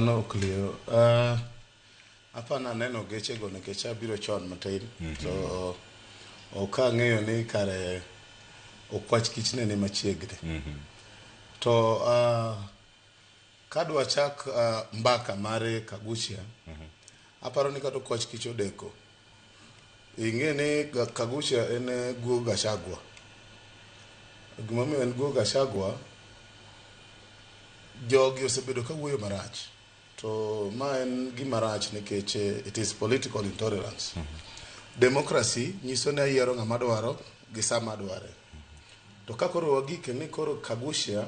Erokamano Oklio. Apa naneno gechego nikech abiro chon matin. To ok ang'eyo ni kare okwach kich ne ni machiegni. To kadwa chak mbaka mar Kaguchia, aparo ni kata okwach kich odeko. Ing'e ni Kaguchia en guo Gachagua. Gimomiyo en guo Gachagua, jogi osebedo ka wuoyo marach. To ma en gima rach nikech it is political intolerance. Democracy nyiso ni ayiero ng'ama dwaro gi sama adware. To ka koro wagike ni koro Kaguchia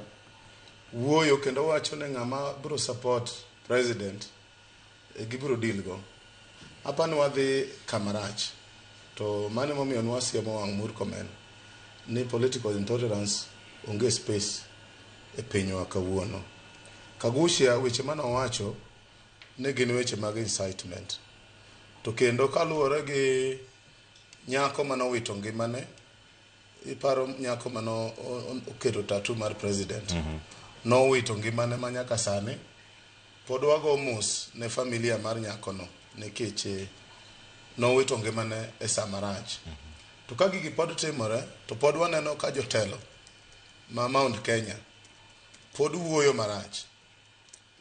wuoyo kendo wacho ni ng'ama biro support president gibiro deal go. Apa ni wadhi kama rach. To mano emomiyo nwasiemo wang' Murkomen ni political intolerance onge space e pinywa kawuono. Kaguchia weche manowacho ne gin weche mag incitement. To kendo kaluwore gi nyako manowito ngimane, iparo nyako mano oketo tattoo mar president. Nowito ngimane ma nyaka sani pod wago mos ne familia mar nyakono nikech nowito ngimane e sa marach. To ka gigi pod timore, to pod waneno ka jotelo ma Mount Kenya pod wuoyo marach.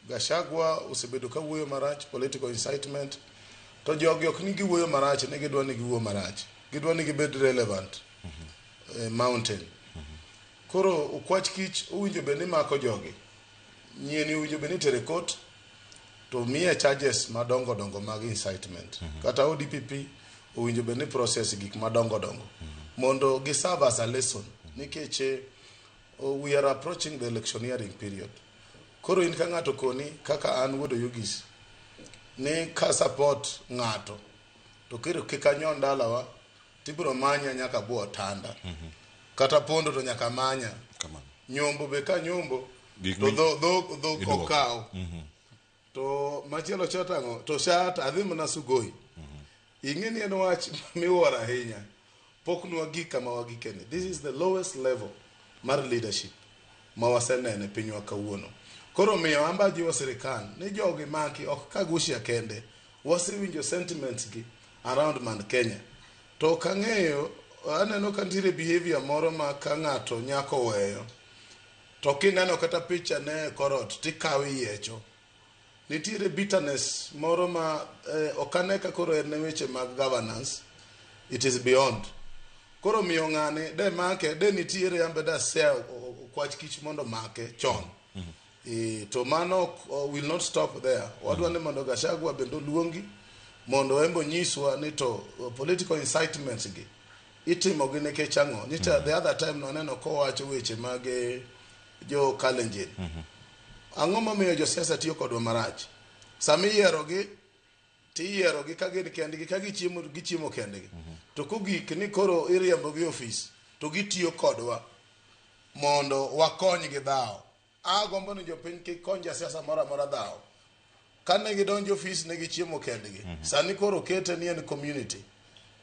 Gachagua osebedo ka wuoyo marach, political incitement. To jogi ok ni giwuoyo marach, ni gidwa ni giwuo marach. Gidwa ni gibed relevant e mountain. Koro okwach kich owinjo bed ni mako jogi. Nyieni owinjo bed ni itere court to miye charges madongo dongo mag incitement. Kata ODPP owinjo bed ni process gik madongo dongo mondo gi serve as a lesson nikech we are approaching the electioneering period. Koro in ka ng'ato koni kaka an wuod Oyugis ni ka support ng'ato to koro kik anyon dalawa tibiro manya nyaka bwo otanda. Kata pondo to nyaka manya. Kamano. Nyombo be ka nyombo Gik to dho iduoko. okaw. To machielo cha tang'o to sha to adhi mana Sugoi. Ing'e ni en wach miwuoro ahinya. Pok nwagik kama wagikeni. This is the lowest level mar leadership ma waseneno e pinywa kawuono. Koro miyo an be ajiwo sirikal ni jogi maki ok Kaguchia kende. Wasewinjo sentiments gi around Mount Kenya. To ok ang'eyo, aneno ka nitiere behavior moro ma ka ng'ato nyako weyo to kineno kata picha ne e kor ot tikawo iyiecho. Nitiere bitterness moro ma ok ane ka koro en ne weche mag governance, it is beyond. Koro miyo ng'ani de make, de nitiere ambe dasea okwach kich mondo make chon. To mano will not stop there. Wadwa ni mondo Gachagua bende oluongi mondo en be onyiswa ni to political incitements gi itimo gi nikech ang'o. Nyicha the other time nwaneno kowacho weche mag jo Kalenjin. Ang'o momiyo josiasa tiyo kodwa marach? Sama iyiero gi tiyiero gi ka gin kendgi ka gichiemo gichiemo kendgi. To kogik ni koro iriembo gi ofis to gitiyo kodwa mondo wakony gi dhawo. Agombo ni jopiny kik kony jasiasa moro amora dhawo. Kane gidonjo ofis ne gichiemo kendgi. Sani koro kete ni en community.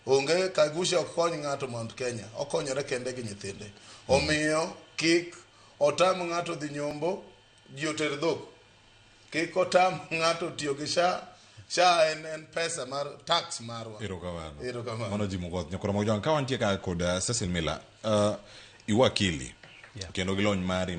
Onge Kaguchia ok kony ng'ato Mount Kenya, okonyore kende gi nyithinde. Omiyo kik otam ng'ato dhi nyombo, ji oter dhok. Kik otam ng'ato tiyo gi SHA. SHA en pesa mar tax marwa. Erokamano. Erokamano. Mano ji mogoth nyakora Mojwang. Ka wantie ka kod Cecil Miller, iwakili kendo gi lony mari.